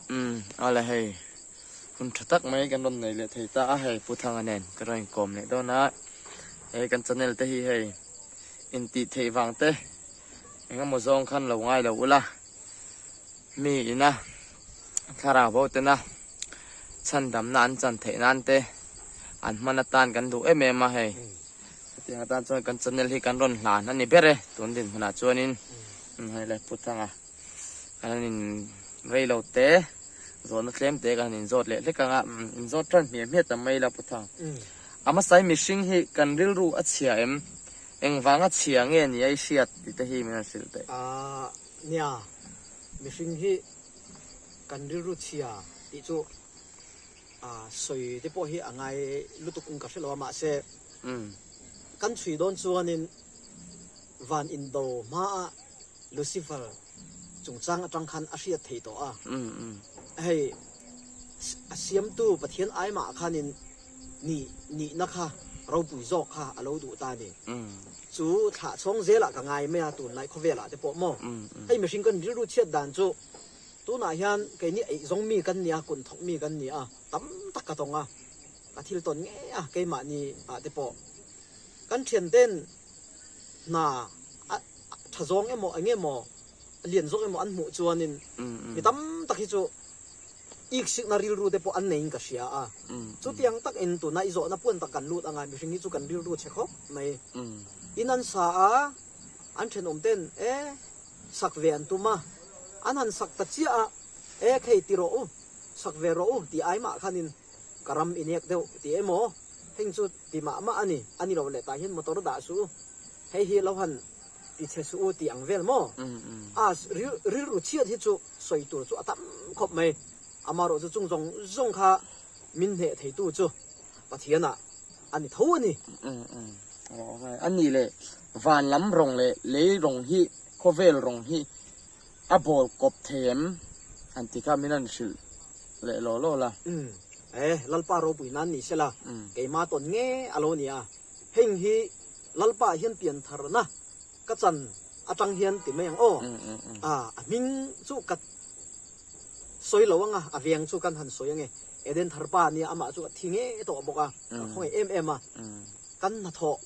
Umm ala hei hun tha tak mai kan rawn nei leh thei ta a hei Pu Thanga nen ka rawn inkawm leh dawn a hei kan channel te hi hei intih theih vang te eng emaw zawng khan lo ngai lo ula mi ina thlarau bo tena chhandamna an chan theih nan te an hman atan kan duh em em a hei hetiang atan chuan kan channel hi kan rawn hlan a ni ber e tun dinhmunah chuanin hei le Pu Thanga. Kan han in rei lo te, zawhna tlem te kan han in zawt leh hlek ang a, in zawt tan hmiah hmiah ta mai la Pu Thang. A hmasai mihring hi kan rilru a chhia em? Engvanga chhia nge ni a i hriat tih te hi min han hrilh teh. Aaa nia, mihring hi kan rilru chhia tih chu sawi te pawh hi a ngai lutuk in ka hre lo a, mahse kan chhui dawn chuanin van indo hmaah Lucifer chungchang atang khan a hriat thei tawh a. Hei a siamtu Pathian aimah khanin nih nihna kha ropui zawk kha a lo duh ta a ni. Chu thlah chhawng zelah ka ngai mai a tunlai khawvelah te pawh maw. Hei mihring kan rilru chhiat dan chu tunah hian keini eihzawng mi kan nia, kun thawk mi kan ni a, tam tak ka tawng a, ka thil tawn ngei a keimahni ah te pawh. Kan thianten hna a tha zawng emaw eng emaw a lian zawk emaw an hmuh chuanin mi tam tak hi chu iksikna rilru te pawh an neiin ka hria a. Chutiang takin tuna i zawhna puan tak kan lut anga mihring hi chu kan rilru chhe khawp mai. In an sa a, an thenawm ten e sak ve an tum a, an han sak ta chiah a, e khei ti rawh u, sak ve rawh u tih ai mah khanin ka ram i nek deuh ti emaw heng chu ti mah mah a ni, a ni lo leh tah hian motor dah suh u, hei hi lo han ti chhe suh u tih ang vel maw? A rilru chhiat hi chu sawi tur chu a tam khawp mai, amaherawh chu chung zawng zawng kha min hneh theitu chu Pathianah a ni tho a ni. A nih leh van lam rawng leh lei rawng hi khawvel rawng hi a bawl kawp thei em? An ti kha min han hrilh leh law law la. Umm e, Lalpa ropui nan ni sela, keima tawn nge a lo ni a, heng hi Lalpa hian piantharna ka chan atang hian ti mai ang aw. A, a hming chu ka sawi lo anga, a veng chu kan han sawi ange, Eden tharpa nia amah chu a thi nge tawh bawk a, ka khawngaih em em a, kan hnathawh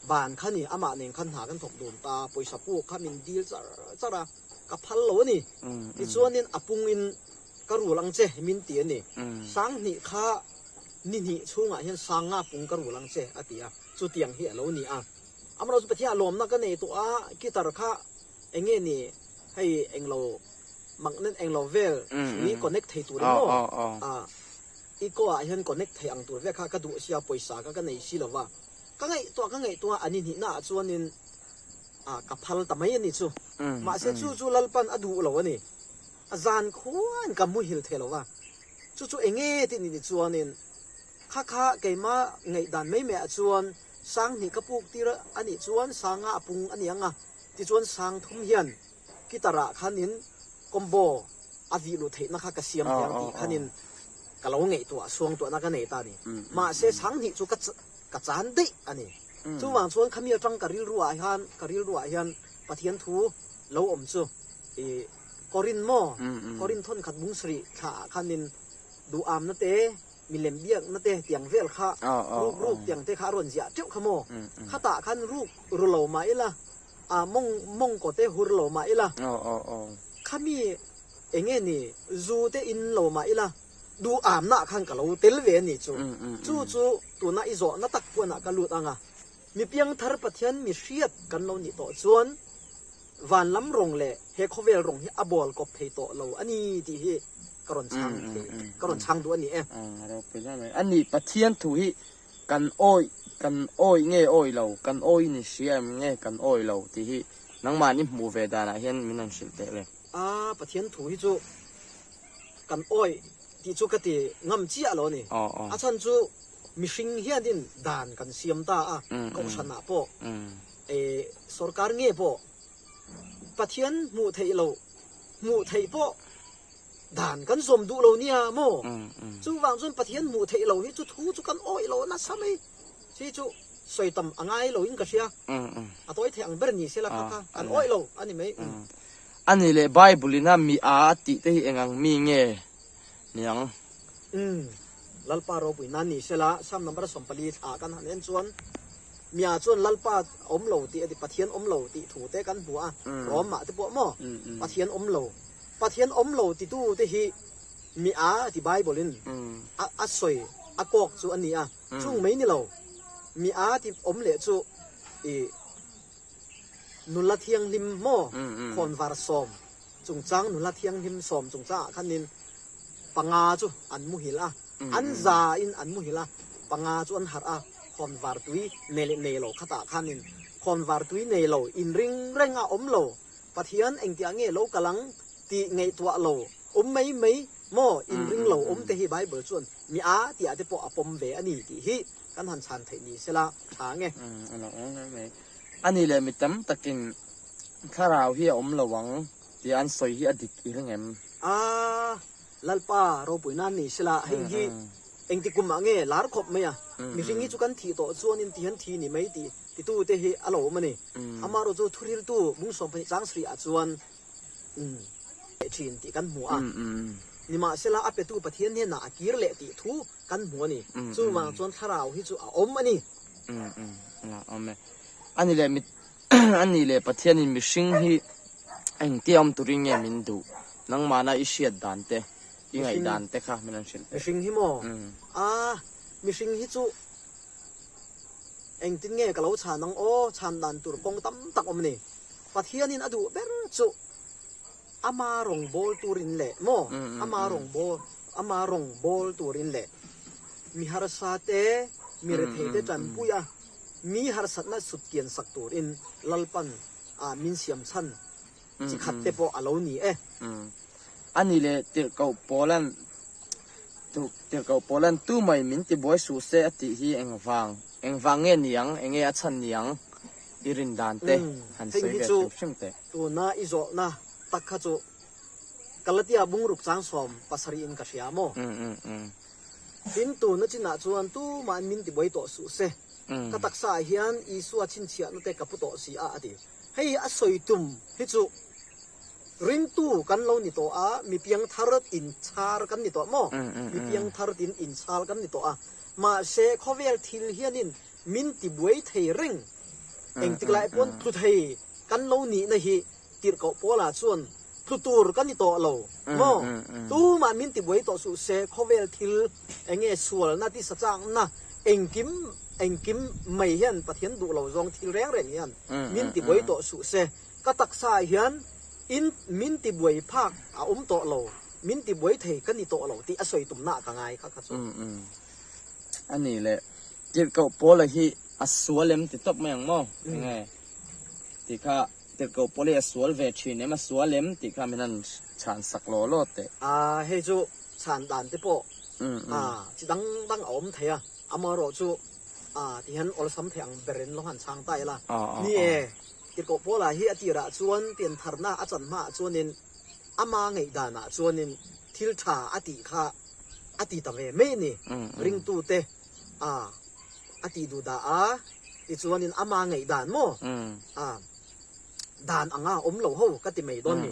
Ban kha ni, amah nen khan hna kan thawk dun ta, pawisa puk kha min dil char char a, ka phal lo a ni. Tichuanin a pungin ka rul ang che min ti a ni. Sanghnih kha ni hnih chhungah hian sanga pung ka rul ang che a ti a, chutiang hi a lo ni a. Amaherawhchu chu Pathian lawmna ka nei tawh a, guitar kha eng nge ni hei englo magnet englo vel hrui connect thei tur emaw i kaw ah hian connect thei ang tur vel kha ka duh sia pawisa kha ka nei si lova. Ka ngaihtuah ka ngaihtuah a ni hnihna ah chuanin ah ka phal ta mai a ni chu. Mahse chu chu Lalpan a duh lo a ni. A zan khuan ka muhil thei lo va. Chu chu eng nge tih ni ni chuanin kha kha keima ngaihdan mai mai ah chuan Sanghnih ka puk tir a nih chuan Sanga a pung a ni ang a, tichuan Sangthum hian guitar ah khanin combo a vih luh theihna kha ka siam thei ang tih khanin ka lo ngaihtuah suangtuahna ka nei ta a ni. Mahse Sanghnih chu ka ka chan daih a ni. Chuvang chuan khami atang ka rilru ah hian ka rilru ah hian Pathian thu lo awm chu i Korin maw Korin thawn khat bung sarih thla ah khanin duhamna te milem biakna te tiang vel kha ruk ruk tiang te kha a rawn ziah teuh kha maw khatah khan ruk ru lo mah ila a mawng mawngkaw te hur lo mah ila khami eng nge ni zu te in lo mah ila duh amna ah khan ka lo tel ve a ni chu. Chu chu tuna i zawhna tak puanah ka lut ang a, mi piangthar Pathian mi hriat kan lo nih tawh chuan van lam rawng leh he khawvel rawng hi a bawl kawp thei tawh lo a ni tih hi ka rawn chhang thei, ka rawn chhang duh a ni e. Ropui hle mai. A nih Pathian thu hi kan awih, kan awih nge awih lo, kan awih ni hria em nge kan awih lo tih hi nangmahni hmuh ve danah hian min rawn hrilh teh le. A, Pathian thu hi chu Kan awih tih chu ka ti ngam chiah lo a ni. A chhan chu mihring hianin dan kan siam ta a, kohhranah pawh, sorkar nge pawh Pathian hmuh theih loh, hmuh theih pawh dan kan zawm duh lo nia maw? Chuvang chuan Pathian hmuh theih loh hi chu thu chu kan awih lo nasa mai. Chi chu sawi tam a ngai loin ka hria. A tawi theih ang ber ni sela kha kha kan awih lo a ni mai. A nih leh Bible ina mi a a tih te hi eng ang mi nge niang? Umm, Lalpa ropui nan ni sela, Psalm number 14 thla kan han en chuan mi a chuan Lalpa awm lo tih a ti, Pathian awm lo tih thu te kan hmu a, Rom ah te pawh maw Pathian awm lo, Pathian awm lo titu te hi mi a a ti Bible in a a sawi a kawk chu a ni a, chung mai ni lo mi a ti awm leh chu i Nula thianghlim maw khawnvar sawm chungchang nula thianghlim sawm chungchangah khanin panga chu an muhil a, an za in an muhil a, panga chu an harh a, khawnvar tui nei leh nei lo khatah khanin khawnvar tui nei lo inring reng a awm lo, Pathian engtiah nge lo kal ang tih ngaihtuah lo awm mai mai maw inring lo awm te hi Bible chuan mi a tih ah te pawh a pawm ve a ni tih hi kan han chhan theih ni sela tha nge. A lo awm hle mai. A nih leh mi tam takin thlarau hi a awm lo ang tih an sawi hi a dik i ring em? A, Lalpa ropui nan ni sela hei hi engti kum ah nge lar khawp mai a, mihring hi chu kan thih tawh chuanin ti hian thi ni mai tih titu te hi a lo awm a ni. Amaherawh chu thuriltu bung 12 chang sarih ah chuan leh thin tih kan hmu a. Nimahsela a petu Pathian hnenah a kir leh tih thu kan hmu a ni. Chuvang chuan thlarau hi chu a awm a ni. Awm e. Ani leh mi ani leh Pathianin mihring hi engtia awm turin nge min duh? Nangmahna i hriat dan te, i ngaih dan te kha min rawn hrilh teh. Mihring hi maw? A, mihring hi chu engtin nge ka lo chhan ang aw? Chhan dan tur kawng tam tak awm a ni. Pathianin a duh ber chu ama rawng bawl turin leh maw ama rawng bawl ama rawng bawl turin leh mi harsa te mi rethei te tanpui a mi harsatna sut kian sak turin Lalpan ah min siam chhan chi khat te pawh a lo ni e. Ani leh tirhkoh Paulan tirhkoh Paulan tumai min tibuai suh se a tih hi engvang engvang nge niang enge a chhan niang i rin dan te han sawi ve hrim hrim teh. Tuna i zawhna tak kha chu Galatia bungruk chang 17 in ka hria maw? Tin, tuna chinah chuan tumah min tibuai tawh suh se, ka taksa ah hian Isua chhinchhiahna te ka pu tawh si a, a ti. Hei a sawi tum hi chu ringtu kan lo ni tawh a, mi piangthar inchhar kan ni tawh maw? Mi piangthar tin inchhar kan ni tawh a, mahse khawvel thil hianin min tibuai thei reng, engtik lai pawn tlu thei kan lo nihna hi tirhkoh Paula chuan tlu tur ka ni tawh lo maw? Tumah min tibuai tawh suh se, khawvel thil enge sualna tisa chakna engkim engkim mai hian Pathian duh lo zawng thil reng reng hian min tibuai tawh suh se, ka taksa ah hian in min tibuai phak a awm tawh lo, min tibuai thei ka ni tawh lo tih a sawi tumna ah ka ngai kha kha chu. A nih leh tirhkoh Paula hi a sual em ti tawp mai ang maw? Enge tih kha tirhkoh Paula hi a sual ve thin em a sual em tih kha min han chhan sak law law teh. A hei chu chhan dan te pawh a chi dang dang a awm thei a, amaherawh chu a ti hian awlsam thei ang berin lo han chhang ta ila. Ni e, tirhkoh Paula hi a tirah chuan piantharna a chan hmaah chuanin ama ngaihdanah chuanin thil tha a tih kha a ti ta ve mai a ni. Ringtute a a tih duh dah a, tichuanin ama ngaihdan maw a dan anga awm lo ho ka ti mai dawn ni.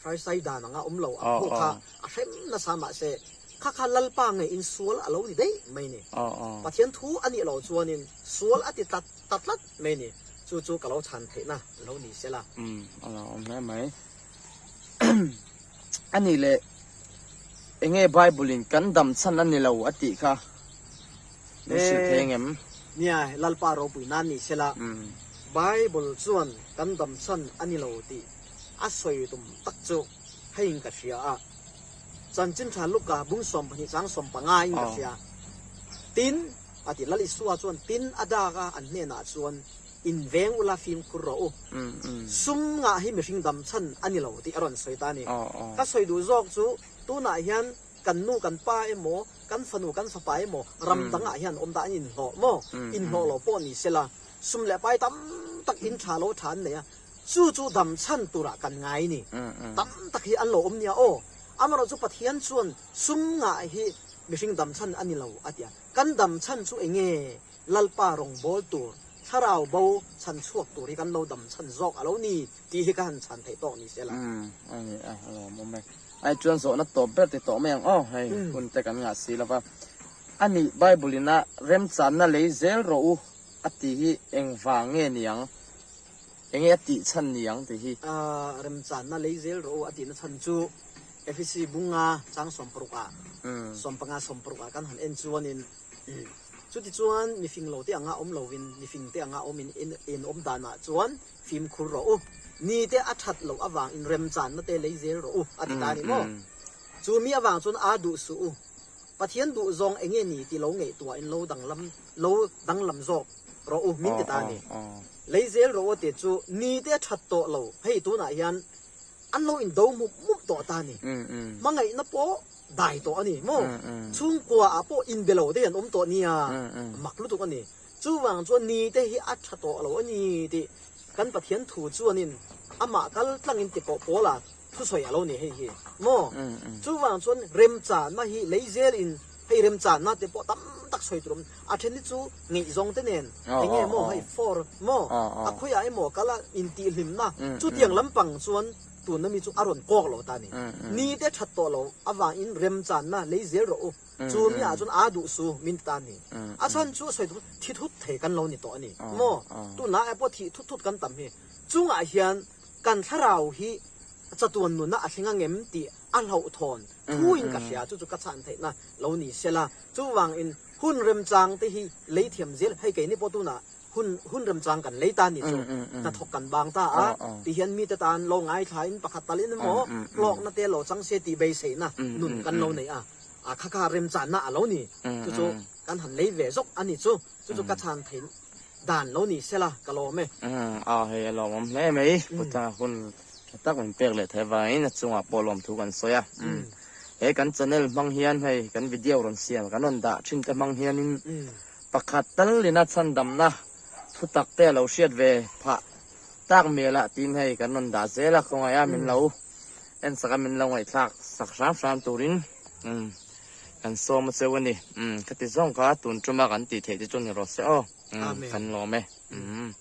Farisai dan anga awm lo ang ho kha a hrem nasa mahse kha kha Lalpa ngeiin sual a lo ni daih mai ni. Pathian thu a nih loh chuanin sual a ti tlat ta tlat mai ni. Chu chu ka lo chhan theihna lo ni sela. A lo awm hle mai. A nih leh enge Bible in kan dam chhan a ni lo a tih kha min hrilh thei ang em? Nia, Lalpa ropui nan ni sela, Bible chuan kan dam chhan a ni lo tih a sawi tum tak chu heiin ka hria a. Chanchin tha Luka bung 12 chang 15 in ka hria. Tin, a ti, Lal Isua chuan tin a dak a an hnenah chuan In veng ula fimkhur rawh u. Sum ngah hi mihring dam chhan a ni lo tih a rawn sawi ta a ni. Ka sawi duh zawk chu tunah hian kan nu kan pa emaw, kan fanu kan fapa emaw ram dangah hian awm dah an inhlawh maw? Inhlawh lo pawh ni sela sum leh pai tam tak in tha lo tha an nei a, chu chu dam chhan turah kan ngai ni. Tam tak hi an lo awm nia aw. Amaherawhchu Pathian chuan sum ngah hi mihring dam chhan a ni lo a ti a. Kan dam chhan chu enge? Lalpa rawng bawl tur. thlarau bo chhan chhuak tur hi kan lo dam chhan zawk a lo ni tih hi ka han chhan theih tawk ni se la. Umm a ni a, a lawmawm e. Ai chuan zawhna tawp ber ti tawh mai ang aw, hei hun te kan ngah si lova. A nih Bible in a remchanna lei zel rawh u a tih hi engvang nge ni ang? Enge a tih chhan ni ang tih hi? Remchanna lei zel rawh u a tihna chhan chu Efesi bunga chang 60 ah 15 60 ah kan han en chuanin chutichuan mifing lo te anga awm lovin mifing te anga awmin in awm danah chuan fimkhur rawh u, ni te a that loh avangin remchanna te lei zel rawh u a ti ta a ni maw? Chu mi avang chuan aa duh suh u. Pathian duh zawng enge ni ti lo ngaihtuahin lo danglam lo danglam zawk rawh u min ti ta a ni. Lei zel rawh u ti chu ni te a that tawh lo, hei tunah hian an lo indo mup mup tawh ta a ni. Hmangaihna pawh dai tawh a ni maw? Chhungkua ah pawh inbe lo te hian awm tawh nia, mak lutuk a ni. Chuvang chuan ni te hi a tha tawh lo a ni tih kan Pathian thu chuanin amah kal tlangin ti pawh Paula thusawi a lo ni hei hi maw? Chuvang chuan remchanna hi lei zelin hei remchanna te pawh tam tak sawi tur a awm. A then hi chu ngaihzawng te nen eng nge maw hei for maw a khawiah emaw kal a intihhlimna chutiang lampang chuan tunna mi chu a rawn kawk lo ta a ni. Ni te that tawh lo avangin remchanna lei zel rawh u. Chu mi ah chuan aa duh su min ti ta a ni. A chhan chu a sawi tum thi thut thei kan lo ni tawh a ni maw? Tunlai ah pawh thih thut thut kan tam hi. Chungah hian kan thlarau hi chatuan nunna a thleng angem tih a hlauhthawn thuin ka hria chu chu ka chhan theihna lo ni sela. Chuvangin hun remchang te hi lei thiam zel hei keini pawh tunah hun hun remchang kan lei ta ni chu hnathawk kan bang ta a ti hian mite tan lo ngaithlain pakhat talin emaw hlawkna te lo chang se tih beiseina nun kan lo nei a. A kha kha remchanna a lo ni. Chu chu kan han lei ve zawk a ni chu. Chu chu ka chhan theih dan lo ni sela ka lawm e. A hei a lawmawm hle mai. Puta hun tha tak min pek leh theih avangin a chungah pawh lawmthu kan sawi a. He kan channel hmang hian hei kan video rawn siam kan rawn dah thin te hmang hianin pakhat talina chhandamna thu tak te a lo hriat ve phah tak mialah tiin hei kan rawn dah zel a khawngaih a min lo En sak a min lo ngaihthlak sak hram hram turin umm kan sawm a cheu a ni. Umm khati zawng kha tun tuma kan tih theih te chu ni rawh se aw. Umm kan lawm e. Umm.